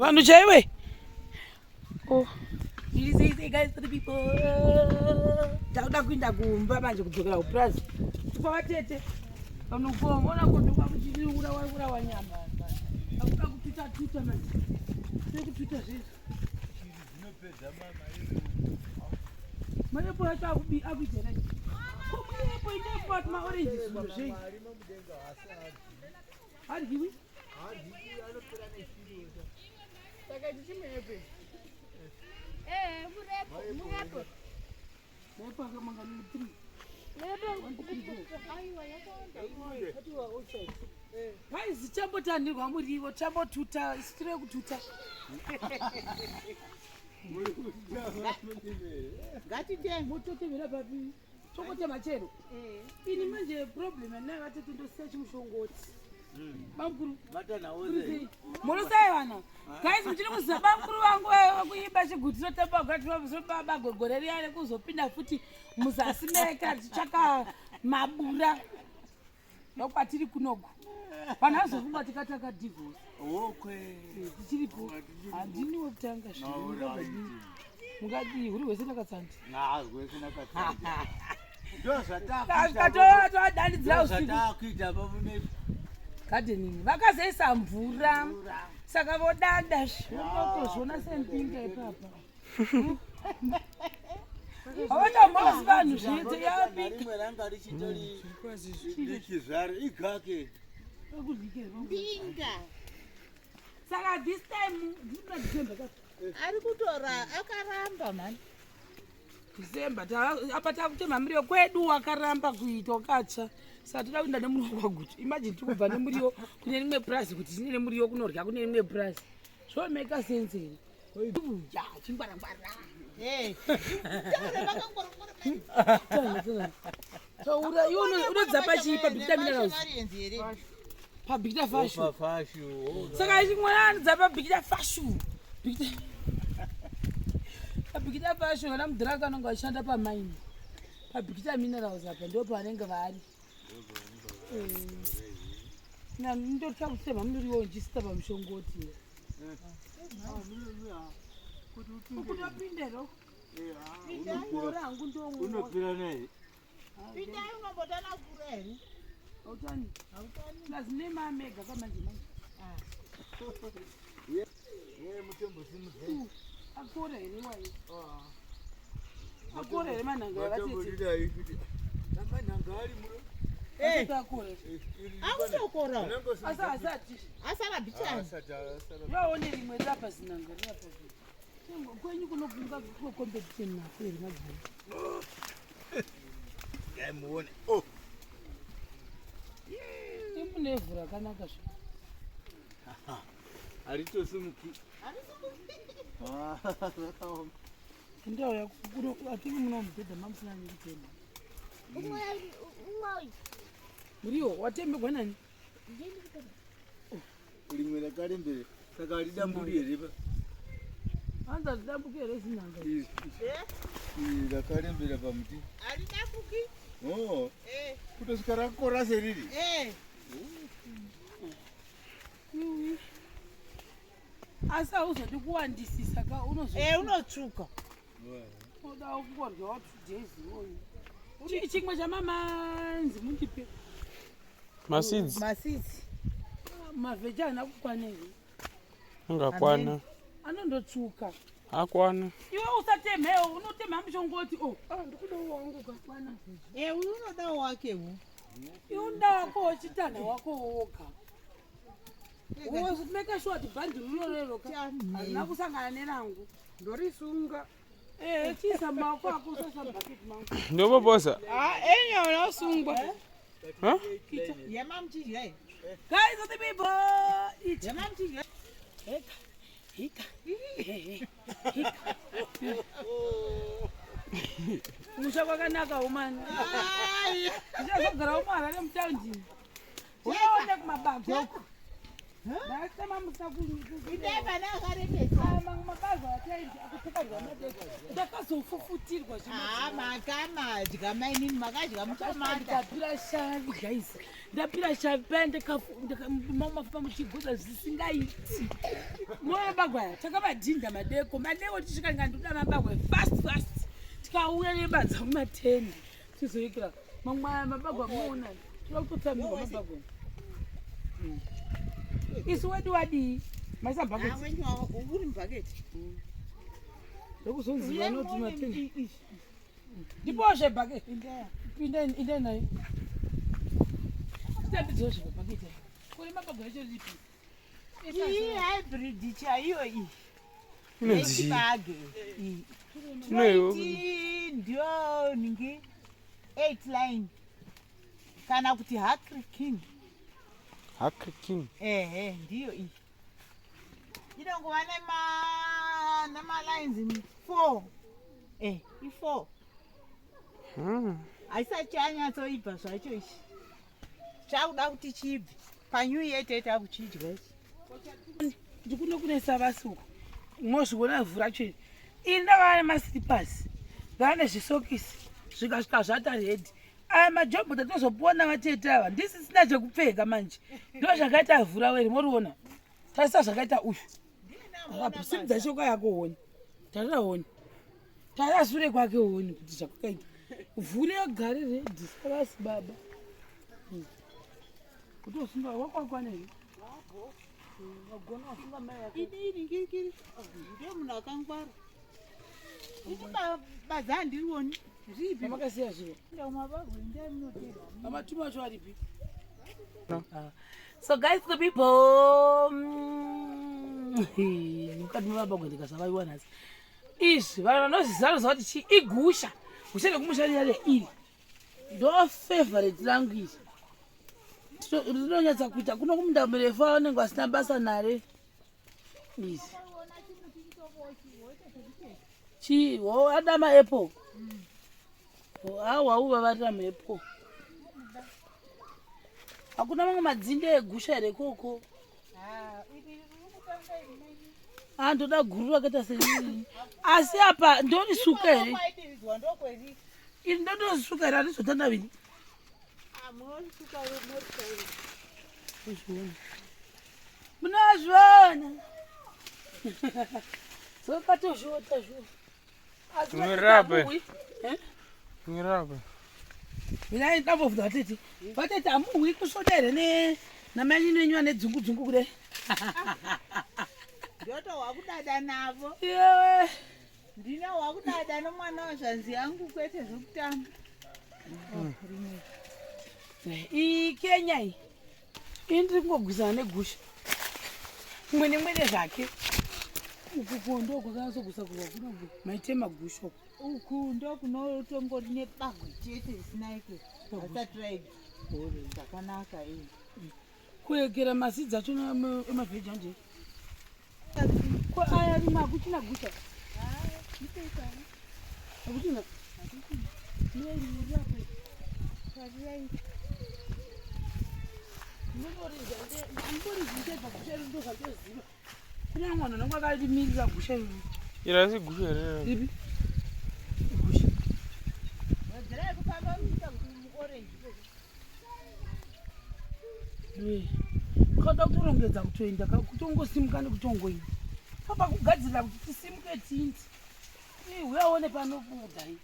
Vanhu chaiwe. Oh. Say, say, guys, for the people. Takuda kuinda kumba manje kudzokera kupurazi. Kupa vatete. Vanogona kuti kwakuchiri urawa urawa nyama. Takuda kututa tuta manje. Tiri kututa zvezvo. Marepo acho akuita here? Ko murepo inepo ati maorange zvinhu zvei? Hadyiwi? Saka ichi chimurepo. Eh, murepo, murepo. Murepo akamanga ni 3. Murepo. Aiwa, yakawanda. Guys, chambotanhirwa muriwo, chambotuta, isu tiri kututa. Ngatitenge. Mototemera papi? Chokotema chero. Ini manje problem yandinayo vatete ndosiya chimushongoti. Bamkuru. Murusai vana. Guys, muchiri kuziva bamkuru vangu vekuimba chiguti totamba gati gore riya rekuzopinda futi muzasi meka tichitsvaka mabura. Ndokwatiri kunoku. Vanhu vazofunga tikataka divorce. Okwe. Tichiripo. Handini wekutanga zvino. Mungadii huri hwese nakatsandi. Ngazwe sinakatsanda. Tasvika toadanidzira usiku. Ndozvatakuita pamune Gardening vakazoisa mvura saka vodada zvinotozviona sempinga ipapa havachambozi vanhu zviite yapinga rimwe ranga richitori diki zvaro igake. Mbinga. Saka this time ndinoda December ka. Ari kutora akaramba mani. December apa takutema muriwo kwedu wakaramba kuita wakatsva, saka toda kuenda nemuriwo kwaGutu. Imagine tiri kubva nemuriwo kune rimwe purazi kuti tine nemuriwo kunorya kune rimwe purazi, zvomeka sense here? Ya chingwarangwara. Eh. Taura vakangorongora mani. Taura iwe, unodzapa chii paBikita Minerals? Marienzi here? PaBikita Fashu. Fashu. Saka ichi mwana anodzapa Bikita Fashu, Bikita paBikita Fashu, vana mudhiraka anonge vachishanda pamaini paBikita Minerals apa ndo pavanenge vari. Ndotya kutema muriwo ndichisita pamushongoti ukutopindero hangu ndomwa. Unopira nei? Pindai unombotana kura here? Hautani lazine mamega kamanje manje. Mutembosimudze. Akora here wayo? Akora here manhanga yavatete? Matembodidai kuti namanhanga ari muno. Eh. Akora. Akutokora. Asi asati. Asara bichani. Yaone rimwe rapa zinanga rapa kwenyu kunokunga competition nako here madzimai? Muone. Oh. Imunevhu rakanaka zve. Haritosimuki. Zvakaoma. Ndau yako atiki muno mubhedha mamusina nekutema muriwo watemegwa nani? Rimwe rakarembere saka haridambuki here pa? Hanzi hazvidambuki here zinanga? Iri iri rakarembera pamuti. Haridambuki. Oh, Eh. kutosvika rakora seriri. Eh. Iwi. Asi hauzodi kuwandisisa ka. Unozo Eh, unotsvuka. Unoda kungoryawo 2 days iwoyo. Chii chimwe chamamanzi mundipe? Maseeds. Maseeds. Mavheji haana kukwana here? Angakwana. Anondotsvuka. Akwana. Iwe usatemhewo, unotemha mushongoti o ndikudawo wangu kakwana. Eh, uyu unodawo wakewo. Iwe unoda wako wechitanha wako woga, make sure kuti bhandi rinorero harina kusangana nerangu. Ndorisunga. Eh, chiisa maoko ako, usaisa mubhaketi mangu. Ndopoposa. Ah, enya unosungwa. Huh? Yemamuchidya here? Guys of the people, eat. Yemamuchidya. Hika, hika, hika. Musha kwakanaka umani. Ndichazogara muHarare mutaundi. Unoone kumabazi uko. Ndasema musina Indai vana akarembesa. Mamwe mabazi atema. Ndakazofufutirwa. Ah, makamadya mainini, makadya muchamanda. Ndapira shavi guys, ndapira shavi paya, ndikamafupa muchigoza zvisingaiti. Moyo bagwaya takavadhinda madeko madeko, tichisvika ndingandoda mabagwe fast fast, tikauya nebadza mumateni tizoikira mamwe aya mabagwa. Muona toda kutotambirwa mabagwa. Isu wedu wadii maisa bhaketi? Wenyu uri mubhaketi. Ndokuzonzi vanoti mateni ndipozve bhaketi, pinda inde nayo, titambidzwa zvepabhaketi kuri mabagwa acho ripi? Iyi hybrid chaiyo iyi. Inonzi chii? Yechibage iyi. Tinoiwo. Tinoiti ndiyo ningi 8 line kana kuti Hakri King. Hakri King. Ehe, ndiyo iyi, inongova nemalines 4, i4. Haisati chanyatsoibva zvacho ichi, chakuda kuti chibve panew year teta kuchidya ichi. Ndikuno kune savasi uku, mozviona vhu racho iri. Ini ndakava nemaslippers, ndava nezvisokisi, zvikasvika zvata ready. Aya majobho tatozopuwa navatete ava, ndisisina chekupfeka manje. Ndo zvakaita vhu ravo iri, moriona, tarisa zvakaita uyu. Apo simudza shoko yako honi, tarira honi, tarira sure kwake honi kuti zvakakaita vhu regare ready. Savasi baba, kutosunga wakwakwana here? Idi iri ngirikiri, ndiyo munhu akangwara. Ini badza handirioni ripi. Pamakasiya zviro. Mabagwe ndiamunotera. Amatuma acho aripi? So guys, the people, mukati mevabagwe ndikasavaiwa nhasi izvi, vanhu vanozviziva vanoziva kuti chi igusha, gusha rekumusha riya iri ndo favorite rangu iri. Rinonyatsa kuita kuno kumunda murefu, vanenge vasina basa nare izvi. Chi wo ada maapple, awa uvavarira maapple. Hakuna mamwe madzinde egusha here koko? Ah, ndoda guru rakaita seriri, asi apa ndorisuka here? Kwaidiridzwa ndokweriri. Iri ndondorisuka here? Handizotanda vini. Munorisuka morikairi. Munazviona zokatozviota zvo. Mirape. Ngirapa. Mina ndambobvunza vatete, vatete hamuhwi kusvoda here namainini venyu vane dzungu dzungu kudai? Ndotohwa kudada navo. Yewe. Ndinohwa kudada nomwana wazvanzi yangu, kwete zvekutamba. Iyi Kenya iyi, ini ndiri kungogwisana negusha mumwe nemwe nezvake. Uku ko ndo kwakanyatsogusakurwa kuno, maite magusha uku. Uku ndokunotongori nebagwe chete risina ike, asati raibva zvakanaka iyi. Kuekera masidzi acho emavheji anje ko aya rimwe hakuchina gusha, hakuchina. Ndozvandoziva, kune vamwe vanhu vanenge vakarimirira gusha iri. Iri asi gusha here? Ripi gusha? Wedzerai kufamba muchiita kuti muorenji. Kada kutorongedza kutoenda, kutongosimuka nekutongoenda papa kugadzirira kuti tisimuke tindi. Uyaone pano kudai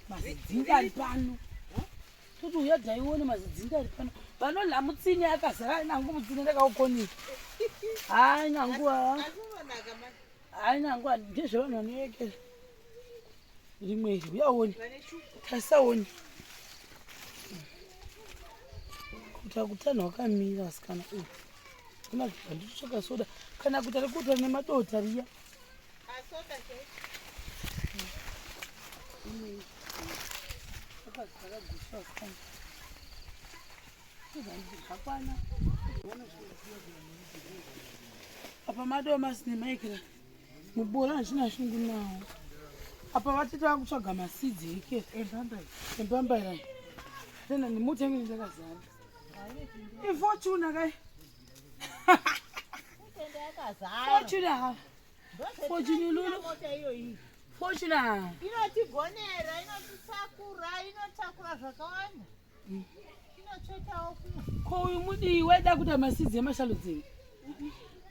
mazidzinga ari pano, toti uya dhaione mazidzinga ari pano, vanodla mutsine akazara nangu mutsine ndakaukonera. Hai nangu. Asi unonaka ma. Hai nangu, ndezvevanhu vanoyekera rimwe iri, uyaone. Vane shuga. Tasaoni kuita kutana wakamira asikana uyu kuna handitotsvaka soda kana kuita rekuita nemadota riya. Asoda chai. Akazara gusha asikana, zvakwana apa madoo masine maikira mubora handina shungu nawo. Apa vatete vakutsvaga masidzi eke embambaira, tena nemutenge ndakazara ifortuna kai. Tende yakazara. Fortuna. Fortune Lulu. Mota iyoyi. Fortuna. Inotigonera, inotitakura, inotakura zvakawanda. Inotsvetawo kumwe. Ko uyu mudii waida kuita masidzi emashaludzini?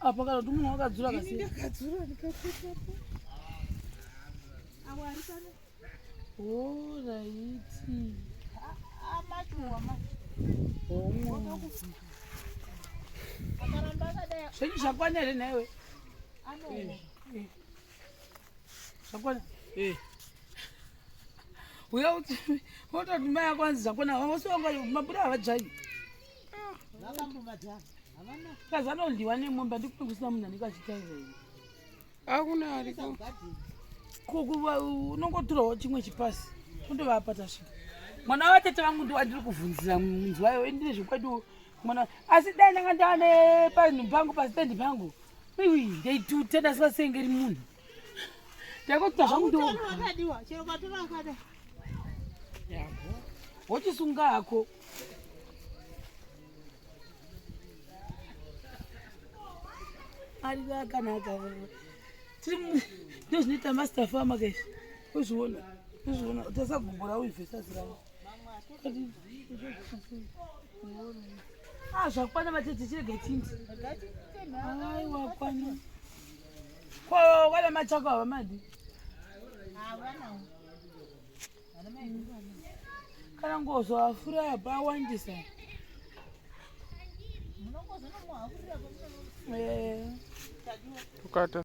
Apa kana kuti munhu wakadzura kasi. Ndakadzura ndikatsvetapo. Awo ari pano. Oraiti. Amachuwa macho. Homwe. Akaramba akadai Zvenyu zvakwana here nhaiwe? anooma. Zvakwana. Eh. Uya uti wototi mai ako anzi zvakwana vose vanga mabuda havadzvanyi. Vakambomadhara. Havana Kazi anodliwa nemombe andikune kusina munhu anenge achitaura here. Akuna ariko. gadheni. Kukuva unongotorawo chimwe chipasi undovapa tasvika. Mwana watete vangu ndiwo andiri kuvhunzira munzi wayo ndine zvokwadiwo mwana asi dai ndanga ndane panhu pangu pasitendi pangu iwi ndaituta ndasingasengeri munhu ndaikotuta zvangu Hautori ndo wakadiwa chero ukatora wakadai. wochisunga hako ari akanaka tiri ndo zvinoita master farmer kaizvi uzviona uzviona tasagumbura uivhesasi ravo Ah, zvakwana vatete chirega tindi aiwa kwana ko wana machako ava madi Havana. Vana mai vana. kana ngozo afura apa awandisa Munongozonomuhakurira pamunono Eh. tadiwa. Tukata.